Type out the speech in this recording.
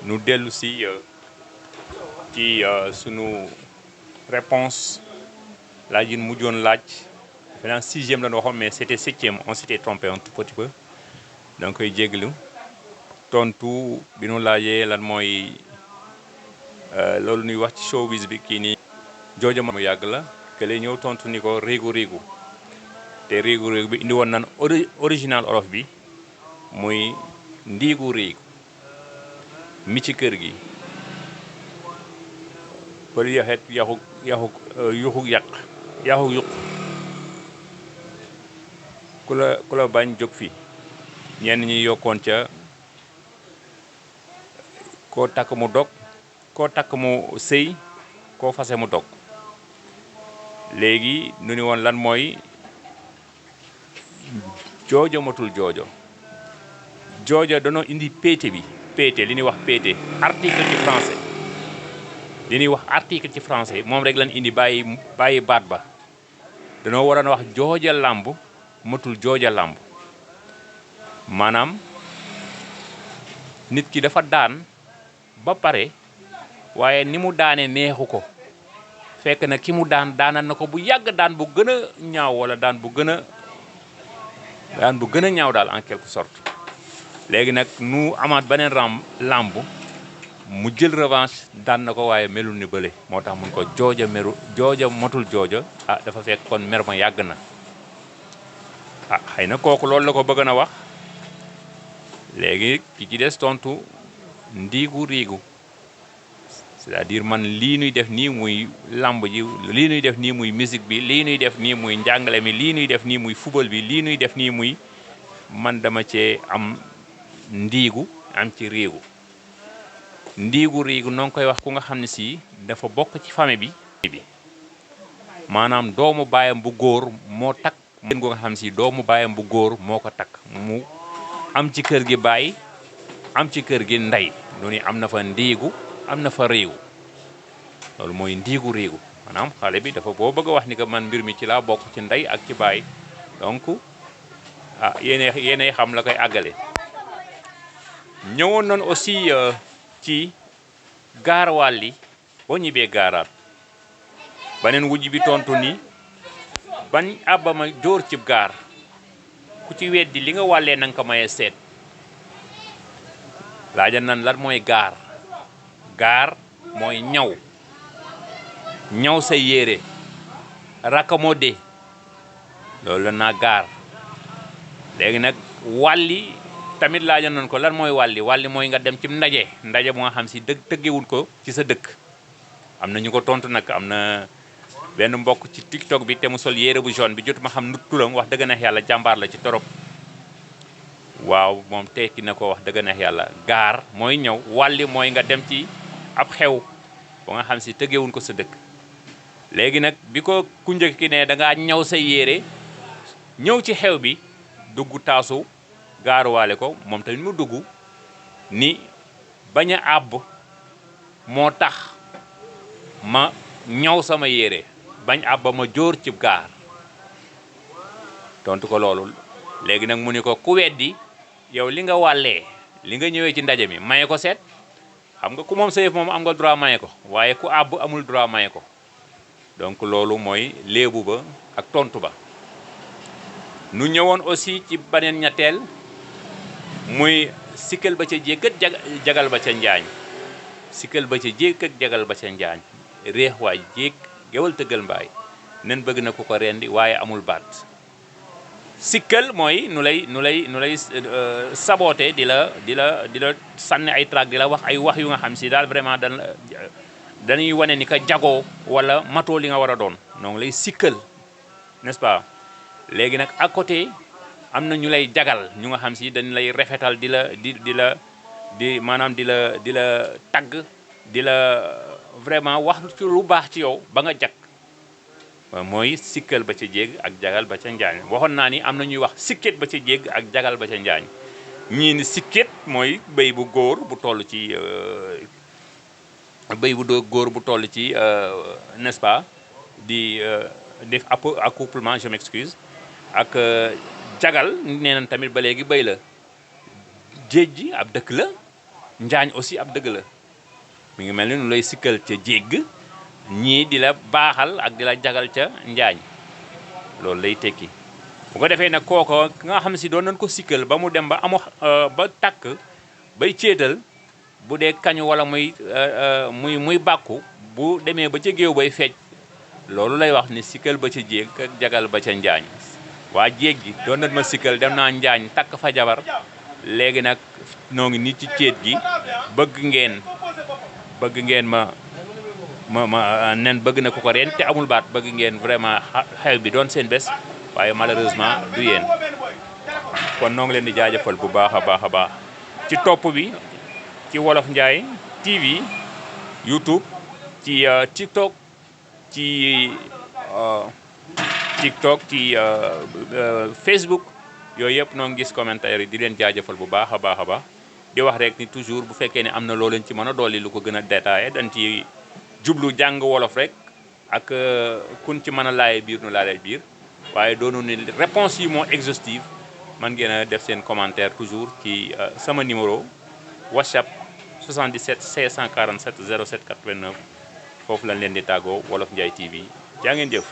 nu dellu si ci sunu réponse laaj yi mujjoon laaj maintenant 6e la ñu waxoon mais c'était 7e on s'était trompé un tout petit peu da nga koy jéglu tontu bi nu laajee lan mooy loolu nuy wax ci showbiz bi kii nii jooja mu yàgg la que lay ñëw tontu ni ko riigu riigu te riigu riigu bi indi woon nan original olof bi muy ndiigu riigu mi ci kër gi pël yaxet yaxu yuxu yàq yaxu yuq ku la bañ jóg fi ñenn ñi yokkoon ca koo takk mu dog koo takk mu sëy koo fase mu dog léegi nu ni woon lan mooy joojo matul joojo joojo danoo indi péete bi péete li ñuy wax péete article ci français li ñuy wax article ci français moom rek lañ indi bàyyi baat ba danoo waroon wax jooja làmb matul jooja làmb maanaam nit ki dafa daan ba pare waaye ni mu daane neexu ko fekk na ki mu daanal na ko bu yàgg daan bu gën a ñaaw wala daan bu gën a ñaaw daal en quelque sorte léegi nag nu amaat beneen làmb mu jël revanche daan na ko waaye melul ni bële moo tax mun ko jooja motul jooja dafa fekk kon mer ma yàgg na xëy na kooku loolu la ko bëgg na wax léegi ki ci des tontu ndiigu riigu c'est-à-dire man lii nuy def nii muy làmb ji lii nuy def nii muy musique bi lii nuy def nii muy njàngale mi lii nuy def nii muy football bi lii nuy def nii muy man dama cee am ndiigu am ci riigu ndiigu riigu noo ngi koy wax ku nga xam ne si dafa bokk ci famille bi maanaam doomu baayam bu góor moo takk gën gu nga xam si doomu baayam bu góor moo ko takk mu am ci kër gi baay am ci kër gi ndey lu ni am na fa ndiigu am na fa réew loolu mooy ndiigu réew maanaam xale bi dafa boo bëgg a wax ni que man mbir mi ci laa bokk ci ndey ak ci baay donc yéenay xam la koy àggale ñëwoon nañ aussi ci gaar wàlli boo ñibbee gaaraat baneen wujj bi tontu ni bañ àbbama jóor cib gaar ku ci weddi li nga wàllee na nga ko mayee seet laaja nan lan mooy gaar mooy ñaw sa yére raccommodé loolu la naa gaar léegi nag wàlli tamit laaja nan ko lan mooy wàlli mooy nga dem ci ndaje bu nga xam si tëggewul ko ci sa dëkk am na ñu ko tontu nag am na benn mbokk ci TikTok bi te mu sol yére bu jaune bi jotuma xam nu turam wax dëgg neex yàlla jàmbaar la ci torop waaw moom tekki na ko wax dëgg neex yàlla gaar mooy ñëw wàlli mooy nga dem ci ab xew ba nga xam si tëggewuñ ko sa dëkk léegi nag bi ko ku njëkk ki ne da ngaa ñaw say yére ñëw ci xew bi dugg taasu gaaruwaale ko moom tamit mu dugg ni bañ a àbb moo tax ma ñaw sama yére bañ àbb ma jóor ci gaar tontu ko loolu léegi nag mu ni ko ku weddi yow li nga wàllee li nga ñëwee ci ndaje mi maye ko seet xam nga ku moom sa yëf moom am nga droit maye ko waaye ku àbb amul droit maye ko donc loolu mooy léebu ba ak tontu ba nu ñëwoon aussi ci beneen ñetteel muy sikkal ba ca jéeg ak jagal ba ca njaañ sikkal ba ca jéeg ak jagal ba ca njaañ réex waay jéeg gewal tëggal mbaay nen bëgg na ku ko rendi waaye amul baat sikkal mooy nu lay saboté di la sànni ay trac di la wax ay wax yu nga xam si daal vraiment dañuy wane ni ka jagoo wala matoo li nga war a doon donc lay sikkal n'est-ce pas léegi nag à côté am na ñu lay jagal ñu nga xam si dañ lay rafetal di maanaam di la tagg di la vraiment wax ci lu baax ci yow ba nga jag mooy sikkal ba ca jéeg ak jagal ba ca njaañ waxoon naa ni am na ñuy wax sikket ba ca jéeg ak jagal ba ca njaañ ñii ni sikket mooy béy bu góor bu toll ci n'est-ce pas di def accouplement je m'excuse ak jagal nee nañ tamit ba léegi béy la géej gi ab dëkk la njaañ aussi ab dëgg la mi ngi mel ni nu lay sikkal ca jégg ñii di la baaxal ak di la jagal ca njaañ loolu lay tekki bu ko defee nag kooko nga xam si doon nañ ko sikkal ba mu dem ba amu ba takk bay céetal bu dee kañu wala muy bàkku bu demee ba ca géew bay fecc loolu lay wax ni sikkal ba ca jéeg ak jagal ba ca njaañ waa jéeg gi doon nañ ma sikkal dem naa njaañ takk fa jabar léegi nag noo ngi nit ci céet gi bëgg ngeen ma nen bëgg na ko ren te amul baat bëgg ngeen vraiment xew bi doon seen bés waaye malheureusement du yéen kon noo ngi leen di jaajëfal bu baax a baax ci topp bi ci Wolof Njaay TV YouTube ci TikTok ci Facebook yooyu yëpp noo ngi gis commentaire yi di leen jaajëfal bu baax a baax di wax rek ni toujours bu fekkee ne am na loo leen ci mën a dolli lu ko gën a détaillé dañ ci jublu jàng wolof rek ak kun ci mën a laaye biir nu laalee biir waaye doonu ni réponse yi moo exhaustive man ngeen a def seen commentaire toujours ci sama numéro WhatsApp 77 547 07 89 foofu lañ leen di tàggoo Wolof Njaay TV jaa ngeen jëf